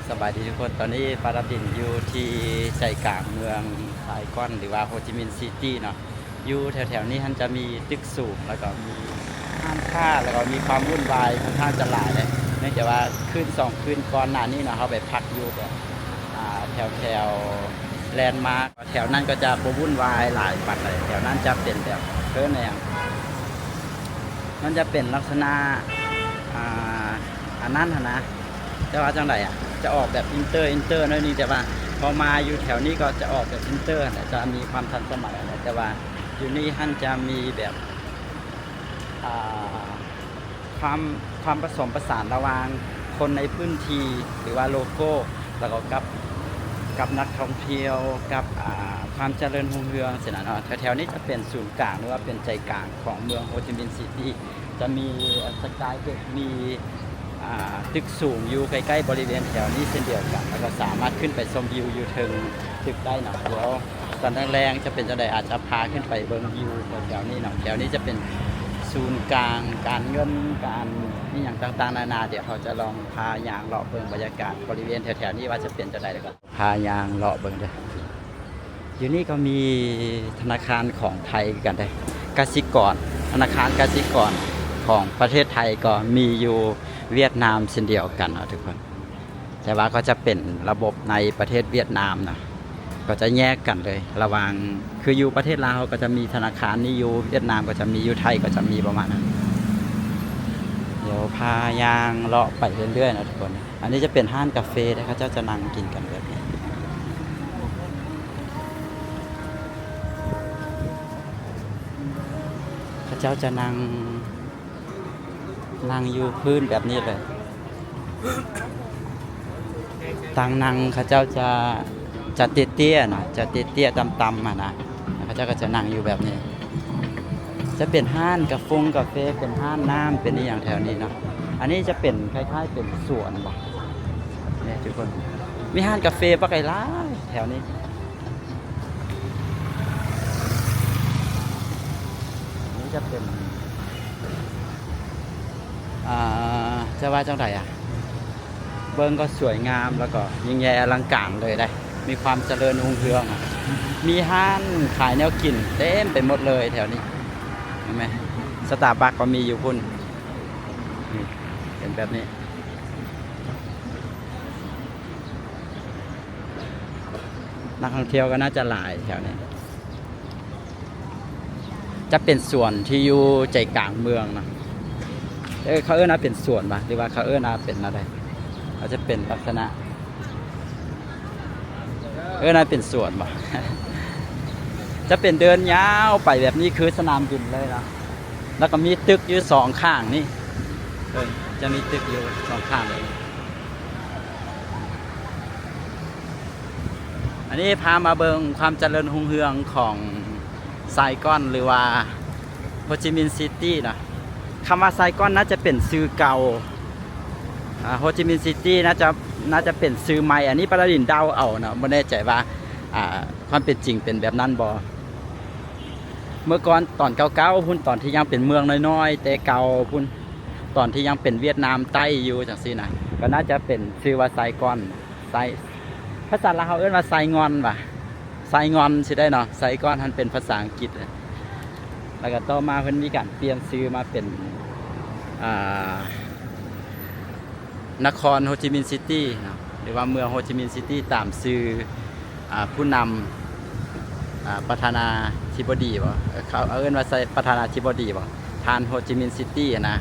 ສະບາຍດີທຸກຄົນ, ຕອນນີ້ປາລາດິນຢູ່ທີ່ໃຈກາງເມືອງຊາຍກອນ ຫຼືວ່າໂຮຈິມິນຊີຕີເນາະ. ຢູ່ແຖວໆນີ້ຫັ້ນຈະມີຕຶກສູງ ແລ້ວກໍມີຮ້ານຄ້າ ແລ້ວກໍມີຄວາມວຸ່ນວາຍຄ່ອນຂ້າງຈະຫຼາຍເລີຍ, ເນື່ອງຈາກວ່າຄືນສອງຄືນກ່ອນໜ້ານີ້ເນາະ ເຮົາໄປພັກຢູ່ແບບ ອ່າ ແຖວໆແລນມາກ ແຖວນັ້ນກໍຈະບໍ່ວຸ່ນວາຍຫຼາຍປານໃດ, ແຖວນັ້ນຈະເປັນແບບ ເອີ້ນຫຍັງ ມັນຈະເປັນລັກສະນະ ອ່າ ອັນນັ້ນຫັ້ນນະ ຈະວ່າຈັ່ງໃດອະ ຈະອອກແບບອິນເຕີ ອິນເຕີໜ້ອຍໜຶ່ງ, ແຕ່ວ່າພໍມາຢູ່ແຖວນີ້ກໍຈະອອກແບບອິນເຕີຫັ້ນແຫຼະ ຈະມີຄວາມທັນສະໄໝຫັ້ນແຫຼະ, ແຕ່ວ່າຢູ່ນີ້ຫັ້ນຈະມີແບບ ອ່າ ຄວາມ ຄວາມປະສົມປະສານລະຫວ່າງຄົນໃນພື້ນທີ່ ຫຼືວ່າໂລໂກ ແລ້ວກໍກັບ ກັບນັກທ່ອງທ່ຽວ ກັບ ອ່າ ຄວາມຈະເລີນຮຸ່ງເຮືອງຊີ້ນະເນາະ. ແຖວໆນີ້ຈະເປັນສູນກາງ ຫຼືວ່າເປັນໃຈກາງຂອງເມືອງໂຮຈິມິນຊີຕີ, ຈະມີສະກາຍເບຣກ ມີ ອ່າ ຕຶກສູງຢູ່ໃກ້ໆບໍລິເວນແຖວນີ້ເຊັ່ນດຽວກັນ, ແລ້ວກໍສາມາດຂຶ້ນໄປຊົມວິວຢູ່ເທິງຕຶກໄດ້ເນາະ. ດຽວຕອນແລງໆຈະເປັນຈັ່ງໃດ ອາດຈະພາຂຶ້ນໄປເບິ່ງວິວແຖວໆນີ້ເນາະ. ແຖວນີ້ຈະເປັນສູນກາງການເງິນ ການອີ່ຫຍັງຕ່າງໆນານາ, ດຽວເຮົາຈະລອງພາຍ່າງເລາະເບິ່ງບັນຍາກາດບໍລິເວນແຖວໆນີ້ວ່າຈະເປັນຈັ່ງໃດ ແລ້ວກໍພາຍ່າງເລາະເບິ່ງເດີ້. ຢູ່ນີ້ກໍມີທະນາຄານຂອງໄທຄືກັນເດ້ ກະສິກອນ, ທະນາຄານກະສິກອນຂອງປະເທດໄທກໍມີຢູ່ຫວຽດນາມເຊັ່ນດຽວກັນເນາະທຸກຄົນ, ແຕ່ວ່າກໍຈະເປັນລະບົບໃນປະເທດຫວຽດນາມນະ, ກໍຈະແຍກກັນເລີຍລະຫວ່າງ ຄືຢູ່ປະເທດລາວເຮົາກໍຈະມີທະນາຄານນີ້ຢູ່, ຫວຽດນາມກໍຈະມີ, ຢູ່ໄທກໍຈະມີ ປະມານນັ້ນ. ດຽວພາຍ່າງເລາະໄປເລື້ອຍໆເນາະທຸກຄົນ. ອັນນີ້ຈະເປັນຮ້ານກາເຟເດ້, ເຂົາເຈົ້າຈະນັ່ງກິນກັນແບບນີ້, ເຂົາເຈົ້າຈະນັ່ງ ນັ່ງຢູ່ພື້ນແບບນີ້ເລີຍ. ຕັ່ງນັ່ງເຂົາເຈົ້າຈະ ຈະເຕ້ຍໆນະ, ຈະເຕ້ຍໆຕ່ຳໆຫັ້ນນະ, ເຂົາເຈົ້າກໍຈະນັ່ງຢູ່ແບບນີ້. ຈະເປັນຮ້ານກາຟົງກາເຟ, ເປັນຮ້ານນ້ຳ, ເປັນອີ່ຫຍັງແຖວນີ້ເນາະ. ອັນນີ້ຈະເປັນຄ້າຍໆເປັນສວນບໍ ນີ້ທຸກຄົນ, ມີຮ້ານກາເຟບັກຫຼາຍໆແຖວນີ້. ນີ້ຈະເປັນ ອ່າ ຈະວ່າຈັ່ງໃດອະ, ເບິ່ງກໍສວຍງາມ ແລ້ວກໍຍິ່ງໃຫຍ່ອະລັງການເລີຍໄດ໋, ມີຄວາມຈະເລີນຮຸ່ງເຮືອງ, ມີຮ້ານຂາຍແນວກິນເຕັມໄປໝົດເລີຍແຖວນີ້. ເຫັນໄໝ? ສະຕາບັກກໍມີຢູ່ພຸ້ນ, ນີ້ ເປັນແບບນີ້. ນັກທ່ອງທ່ຽວກໍໜ້າຈະຫຼາຍແຖວນີ້. ຈະເປັນສວນທີ່ຢູ່ໃຈກາງເມືອງເນາະ. ເອີ ເຂົາເອີ້ນວ່າເປັນສວນຫວາ ຫຼືວ່າເຂົາເອີ້ນວ່າເປັນແນວໃດ? ເຂົາຈະເປັນລັກສະນະ ເອີ້ນວ່າເປັນສວນຫວາ? ຈະເປັນເດີ່ນຍາວໄປແບບນີ້ຄືສະໜາມບິນເລີຍເນາະ, ແລ້ວກໍມີຕຶກຢູ່ສອງຂ້າງນີ້, ເອີ ຈະມີຕຶກຢູ່ສອງຂ້າງເລີຍ. ອັນນີ້ພາມາເບິ່ງຄວາມຈະເລີນຮຸ່ງເຮືອງຂອງໄຊກອນ ຫຼືວ່າໂຮຈິມິນຊີຕີເນາະ. ຄຳວ່າໄຊກອນໜ້າຈະເປັນຊື່ເກົ່າ, ອາ ໂຮຈິມິນຊີຕີໜ້າຈະ ໜ້າຈະເປັນຊື່ໃໝ່. ອັນນີ້ປາລາດິນເດົາເອົາເນາະ, ບໍ່ແນ່ໃຈວ່າ ອາ ຄວາມເປັນຈິງເປັນແບບນັ້ນບໍ່. ເມື່ອກ່ອນຕອນເກົ່າໆພຸ້ນ, ຕອນທີ່ຍັງເປັນເມືອງນ້ອຍໆແຕ່ເກົ່າພຸ້ນ, ຕອນທີ່ຍັງເປັນຫວຽດນາມໃຕ້ຢູ່ຈັ່ງຊີ້ນະ, ກໍໜ້າຈະເປັນຊື່ວ່າໄຊກອນ. ໄຊ ພາສາລາວເຮົາເອີ້ນວ່າໄຊງ່ອນຫວາ? ໄຊງ່ອນຊິໄດ້ເນາະ, ໄຊກອນຫັ້ນເປັນພາສາອັງກິດ. ແລ້ວກໍຕໍ່ມາເພິ່ນມີການປ່ຽນຊື່ມາເປັນ ອ່າ ນະຄອນໂຮຈິມິນຊີຕີເນາະ ຫຼືວ່າເມືອງໂຮຈິມິນຊີຕີ ຕາມຊື່ ອ່າ ຜູ້ນຳ ອ່າ ປະທານາທິບໍດີບໍ? ເຂົາເອີ້ນວ່າໃສ່ປະທານາທິບໍດີບໍ? ທ່ານໂຮຈິມິນຊີຕີຫັ້ນນະ.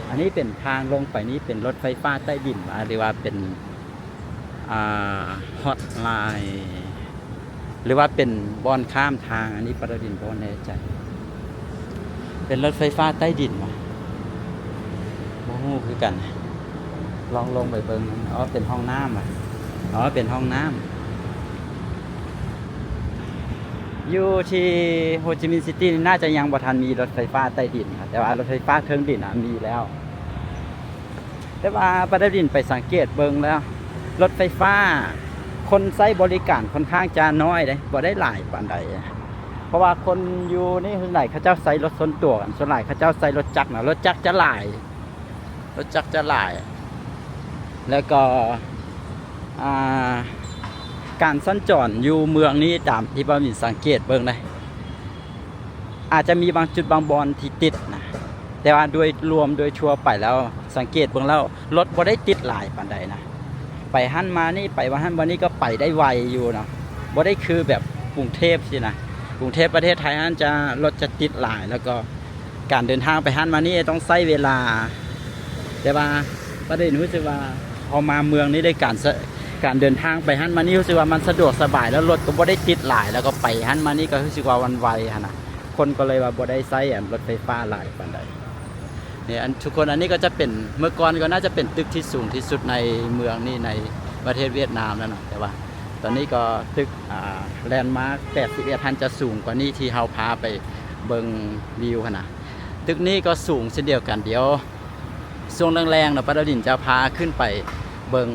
ອັນນີ້ເປັນທາງລົງໄປນີ້ເປັນລົດໄຟຟ້າໃຕ້ດິນຫວາ ຫຼືວ່າເປັນ ອ່າ ຮອດລາຍ ຫຼືວ່າເປັນບ່ອນຂ້າມທາງ, ອັນນີ້ປາລາດິນບໍ່ແນ່ໃຈ. ເປັນລົດໄຟຟ້າໃຕ້ດິນຫວາ? ບໍ່ຮູ້ຄືກັນ. ລອງລົງໄປເບິ່ງ. ອໍ ເປັນຫ້ອງນ້ຳຫວາ? ອໍ ເປັນຫ້ອງນ້ຳ. ຢູ່ທີ່ໂຮຈິມິນຊີຕີນີ້ໜ້າຈະຍັງບໍ່ທັນມີລົດໄຟຟ້າໃຕ້ດິນ, ແຕ່ວ່າລົດໄຟຟ້າເທິງດິນນະມີແລ້ວ. ແຕ່ວ່າປາລາດິນໄປສັງເກດເບິ່ງແລ້ວ ລົດໄຟຟ້າ ຄົນໃຊ້ບໍລິການຄ່ອນຂ້າງຈະນ້ອຍເດ້, ບໍ່ໄດ້ຫຼາຍປານໃດ. ເພາະວ່າຄົນຢູ່ນີ້ສ່ວນຫຼາຍເຂົາເຈົ້າໃຊ້ລົດສ່ວນຕົວກັນ, ສ່ວນຫຼາຍເຂົາເຈົ້າໃຊ້ລົດຈັກນະ, ລົດຈັກຈະຫຼາຍ, ລົດຈັກຈະຫຼາຍ. ແລ້ວກໍ ອ່າ ການສັນຈອນຢູ່ເມືອງນີ້ ຕາມທີ່ບ່າວມິນສັງເກດເບິ່ງໄດ້ ອາດຈະມີບາງຈຸດບາງບ່ອນທີ່ຕິດນະ, ແຕ່ວ່າໂດຍລວມ ໂດຍທົ່ວໄປແລ້ວ ສັງເກດເບິ່ງແລ້ວ ລົດບໍ່ໄດ້ຕິດຫຼາຍປານໃດນະ. ໄປຫັ້ນມານີ້ ໄປບ່ອນຫັ້ນບ່ອນນີ້ ກໍໄປໄດ້ໄວຢູ່ເນາະ, ບໍ່ໄດ້ຄືແບບກຸງເທບຊີ້ນະ. ກຸງເທບປະເທດໄທຫັ້ນຈະ ລົດຈະຕິດຫຼາຍ ແລ້ວກໍການເດີນທາງໄປຫັ້ນມານີ້ຕ້ອງໃຊ້ເວລາ. ແຕ່ວ່າປະເດັນຮູ້ສຶກວ່າ ພໍມາເມືອງນີ້ໄດ້ ການສະ ການເດີນທາງໄປຫັ້ນມານີ້ ຮູ້ສຶກວ່າມັນສະດວກສະບາຍ ແລ້ວລົດກໍບໍ່ໄດ້ຕິດຫຼາຍ ແລ້ວກໍໄປຫັ້ນມານີ້ກໍຮູ້ສຶກວ່າມັນໄວຫັ້ນນະ. ຄົນກໍເລີຍວ່າບໍ່ໄດ້ໃຊ້ອັນລົດໄຟຟ້າຫຼາຍປານໃດ. ນີ້ ອັນ ທຸກຄົນ ອັນນີ້ກໍຈະເປັນ ເມື່ອກ່ອນກໍໜ້າຈະເປັນຕຶກທີ່ສູງທີ່ສຸດໃນເມືອງນີ້ ໃນປະເທດຫວຽດນາມແລ້ວເນາະ, ແຕ່ວ່າຕອນນີ້ກໍຕຶກ ອ່າ ແລນມາກແປດສິບເອັດຫັ້ນຈະສູງກວ່ານີ້ ທີ່ເຮົາພາໄປເບິ່ງວິວຫັ້ນນະ. ຕຶກນີ້ກໍສູງເຊັ່ນດຽວກັນ. ດຽວຊ່ວງແລງໆເນາະ ປ້າດາວດິນຈະພາຂຶ້ນໄປເບິ່ງ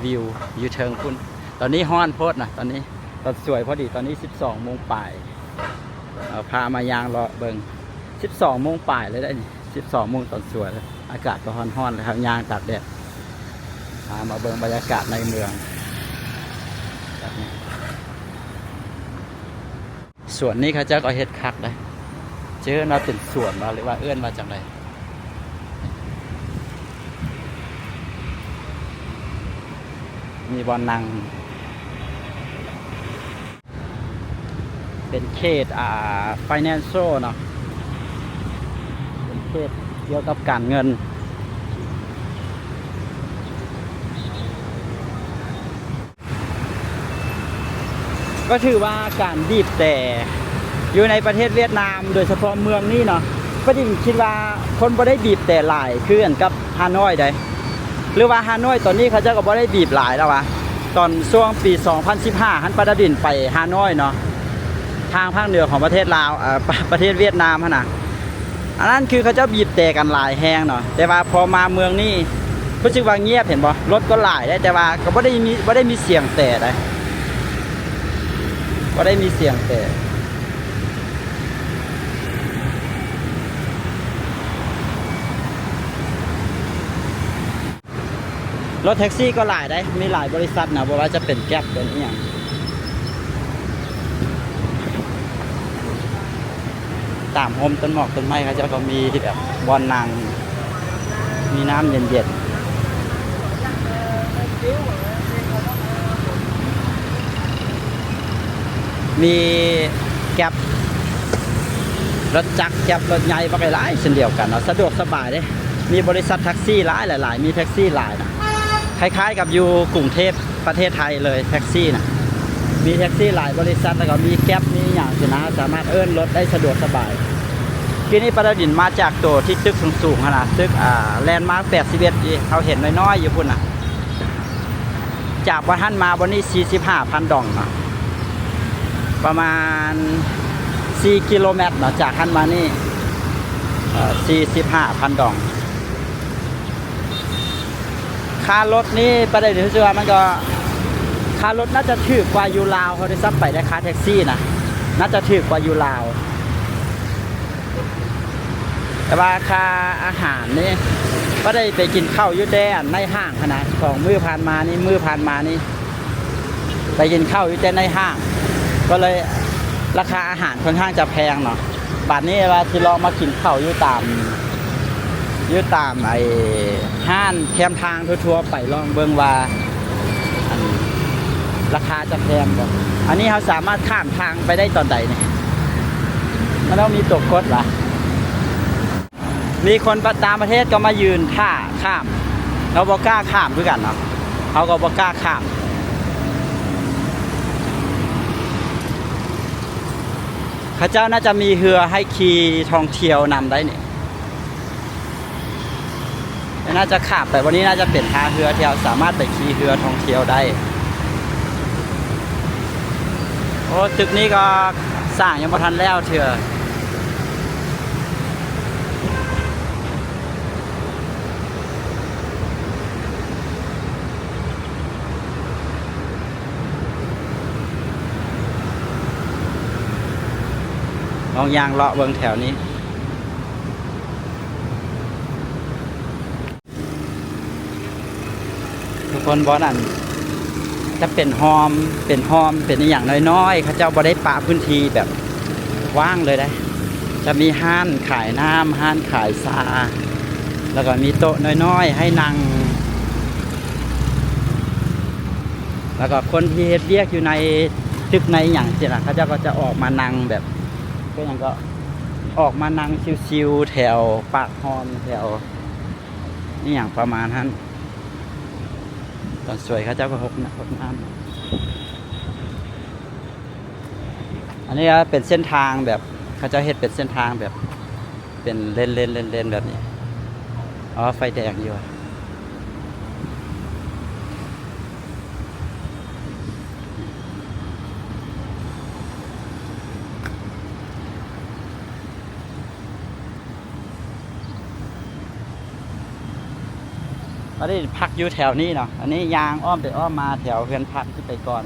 ວິວຢູ່ເທິງພຸ້ນ. ຕອນນີ້ຮ້ອນໂພດນະ, ຕອນນີ້ຕອນສວຍພໍດີ ຕອນນີ້ສິບສອງໂມງປາຍ. ເອົາ ພາມາຍ່າງເລາະເບິ່ງ ສິບສອງໂມງປາຍແລ້ວເດ້ນີ້ ສິບສອງໂມງຕອນສວຍ ອາກາດກໍຮ້ອນໆ ແລ້ວ ເຮົາຍ່າງຕາກແດດ. ພາມາເບິ່ງບັນຍາກາດໃນເມືອງແບບນີ້. ສວນນີ້ເຂົາເຈົ້າກໍເຮັດຄັກເດ້. ຈະເອີ້ນວ່າເປັນສວນບໍ່ ຫຼືວ່າເອີ້ນວ່າຈັ່ງໃດ? ມີບ່ອນນັ່ງ ເປັນເຂດ ອ່າ financial ເນາະ, ເປັນເຂດກ່ຽວກັບການເງິນ. ກໍຖືວ່າການບີບແຕຢູ່ໃນປະເທດຫວຽດນາມ ໂດຍສະເພາະເມືອງນີ້ເນາະ, ປະດິນຄິດວ່າຄົນບໍ່ໄດ້ບີບແຕຫຼາຍຄືກັນກັບຮ່ານ້ອຍໃດ໋ ຫຼືວ່າຮ່ານ້ອຍຕອນນີ້ເຂົາເຈົ້າກໍບໍ່ໄດ້ບີບຫຼາຍແລ້ວຫວາ. ຕອນຊ່ວງປີສອງພັນສິບຫ້າຫັ້ນ ປະດາວດິນໄປຮ່ານ້ອຍເນາະ, ທາງພາກເໜືອຂອງປະເທດລາວ ເອີ ປະ ປະເທດຫວຽດນາມຫັ້ນນະ. ອັນນັ້ນຄືເຂົາເຈົ້າບີບແຕກັນຫຼາຍແຮງເນາະ, ແຕ່ວ່າພໍມາເມືອງນີ້ຮູ້ສຶກວ່າງຽບ ເຫັນບໍ່? ລົດກໍຫຼາຍໄດ໋ ແຕ່ວ່າກໍບໍ່ໄດ້ມີ ບໍ່ໄດ້ມີສຽງແຕໃດ໋ ບໍ່ໄດ້ມີສຽງແຕ. ລົດແທັກຊີກໍຫຼາຍໄດ໋ ມີຫຼາຍບໍລິສັດນະ, ບໍ່ວ່າຈະເປັນ Grab ເປັນອີ່ຫຍັງ. ຕາມຮົ່ມຕົ້ນໝອກຕົ້ນໄມ້ ເຂົາເຈົ້າກໍມີແບບບ່ອນນັ່ງ ມີນ້ຳເຢັນໆ. ມີ Grab ລົດຈັກ Grab ລົດໃຫຍ່ບັກຫຼາຍໆ ເຊັ່ນດຽວກັນເນາະ, ສະດວກສະບາຍເດ້. ມີບໍລິສັດແທັກຊີຫຼາຍໆ ຫຼາຍໆ ມີແທັກຊີຫຼາຍນະ, ຄ້າຍໆກັບຢູ່ກຸງເທບປະເທດໄທເລີຍ ແທັກຊີນະ. ມີແທັກຊີຫຼາຍບໍລິສັດ ແລ້ວກໍມີ Grab ມີຫຍັງຊີ້ນະ, ສາມາດເອີ້ນລົດໄດ້ສະດວກສະບາຍ. ກີ້ນີ້ປະດາວດິນມາຈາກໂຕທີ່ຕຶກສູງໆຫັ້ນນະ, ຕຶກ ອ່າ ແລນມາກແປດສິບເອັດ ທີ່ເຮົາເຫັນນ້ອຍໆຢູ່ພຸ້ນນະ. ຈາກບ່ອນຫັ້ນມາບ່ອນນີ້ ສີ່ສິບຫ້າພັນດອງເນາະ, ປະມານສີ່ກິໂລແມັດເນາະ, ຈາກຫັ້ນມານີ້ ເອີ ສີ່ສິບຫ້າພັນດອງ. ຄ່າລົດນີ້ປະເດັນ ຮູ້ສຶກວ່າມັນກໍ ຄ່າລົດໜ້າຈະຖືກກວ່າຢູ່ລາວເຮົາໄດ້ຊ້ຳໄປ, ແຕ່ຄ່າແທັກຊີນະ ໜ້າຈະຖືກກວ່າຢູ່ລາວ. ແຕ່ວ່າຄ່າອາຫານນີ້ ກໍໄດ້ໄປກິນເຂົ້າຢູ່ແຕ່ອັນໃນຫ້າງຫັ້ນນະ, ສອງມື້ຜ່ານມານີ້ ມື້ຜ່ານມານີ້ໄປກິນເຂົ້າຢູ່ແຕ່ໃນຫ້າງ ກໍເລີຍລາຄາອາຫານຄ່ອນຂ້າງຈະແພງເນາະ. ບາດນີ້ວ່າຊິລອງມາກິນເຂົ້າຢູ່ຕາມ ຢູ່ຕາມໄອ້ຮ້ານແຄມທາງທົ່ວໆໄປ ລອງເບິ່ງວ່າ ອັນ ລາຄາຈະແພງບໍ່. ອັນນີ້ເຮົາສາມາດຂ້າມທາງໄປໄດ້ຕອນໃດນີ້? ມັນຕ້ອງມີຕົວກົດຫວາ? ມີຄົນປະ ຕ່າງປະເທດກໍມາຢືນຖ້າຂ້າມ, ເຮົາບໍ່ກ້າຂ້າມຄືກັນເນາະ, ເຮົາກໍບໍ່ກ້າຂ້າມ. ເຂົາເຈົ້າໜ້າຈະມີເຮືອໃຫ້ຂີ່ທ່ອງທ່ຽວນຳໄດ້ນີ້. ໜ້າຈະຂ້າມໄປ ວັນນີ້ໜ້າຈະເປັນທ່າເຮືອທີ່ເຮົາສາມາດໄປຂີ່ເຮືອທ່ອງທ່ຽວໄດ້. ໂອ້ ຕຶກນີ້ກໍສ້າງຍັງບໍ່ທັນແລ້ວເທື່ອ. ລອງຍ່າງເລາະເບິ່ງແຖວນີ້. ທຸກຄົນ ບ່ອນນັ້ນຈະເປັນຮ່ອມ ເປັນຮ່ອມ ເປັນອີ່ຫຍັງນ້ອຍໆ ເຂົາເຈົ້າບໍ່ໄດ້ປະພື້ນທີ່ແບບ ວ່າງເລີຍເດ້. ຈະມີຮ້ານຂາຍນ້ຳ ຮ້ານຂາຍຊາ ແລ້ວກໍມີໂຕະນ້ອຍໆໃຫ້ນັ່ງ ແລ້ວກໍຄົນທີ່ເຮັດວຽກຢູ່ໃນຕຶກໃນຫຍັງຊີ້ນະ ເຂົາເຈົ້າກໍຈະອອກມານັ່ງແບບ ເປັນຫຍັງກໍ ອອກມານັ່ງຊິວໆແຖວປາກຮ່ອມ ແຖວອີ່ຫຍັງປະມານຫັ້ນ. ຕອນສວຍເຂົາເຈົ້າກໍຫົກນ້ຳ ຫົກນ້ຳ. ອັນນີ້ກໍເປັນເສັ້ນທາງແບບ ເຂົາເຈົ້າເຮັດເປັນເສັ້ນທາງແບບ ເປັນເລນໆ ເລນໆ ແບບນີ້. ອໍ ໄຟແດງຢູ່. ອັນນີ້ພັກຢູ່ແຖວນີ້ເນາະ ອັນນີ້ຍ່າງອ້ອມໄປອ້ອມມາແຖວເຮືອນພັກທີ່ໄປກ່ອນ.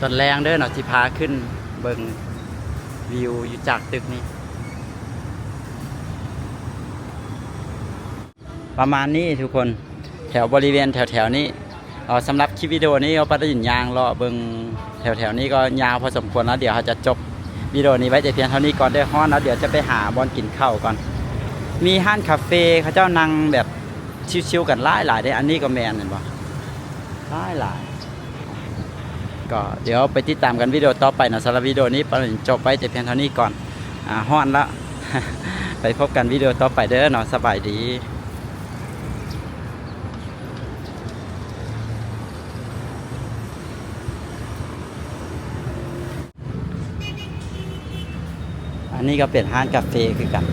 ຕອນແລງເດີເນາະ ຊິພາຂຶ້ນເບິ່ງວິວຢູ່ຈາກຕຶກນີ້. ປະມານນີ້ທຸກຄົນ ແຖວບໍລິເວນແຖວໆນີ້. ເອົາ ສຳລັບຄລິບວິດີໂອນີ້ ກໍປາດດິນຍ່າງເລາະເບິ່ງແຖວໆນີ້ກໍຍາວພໍສົມຄວນແລ້ວ. ດຽວເຮົາຈະຈົບວິດີໂອນີ້ໄວ້ແຕ່ພຽງເທົ່ານີ້ກ່ອນເດີ. ຮ້ອນແລ້ວ ດຽວຈະໄປຫາບ່ອນກິນເຂົ້າກ່ອນ. ມີຮ້ານຄາເຟ ເຂົາເຈົ້ານັ່ງແບບຊິວໆກັນຫຼາຍໆເດ້. ອັນນີ້ກໍແມ່ນ ເຫັນບໍ່? ຫຼາຍໆ. ກໍດຽວໄປຕິດຕາມກັນວິດີໂອຕໍ່ໄປເນາະ. ສຳລັບວິດີໂອນີ້ ປາດດິນຈົບໄວ້ແຕ່ພຽງເທົ່ານີ້ກ່ອນ. ອາ ຮ້ອນລະ ໄປພົບກັນວິດີໂອຕໍ່ໄປເດີເນາະ. ສະບາຍດີ. ອັນນີ້ກໍເປັນຮ້ານກາເຟຄືກັນ.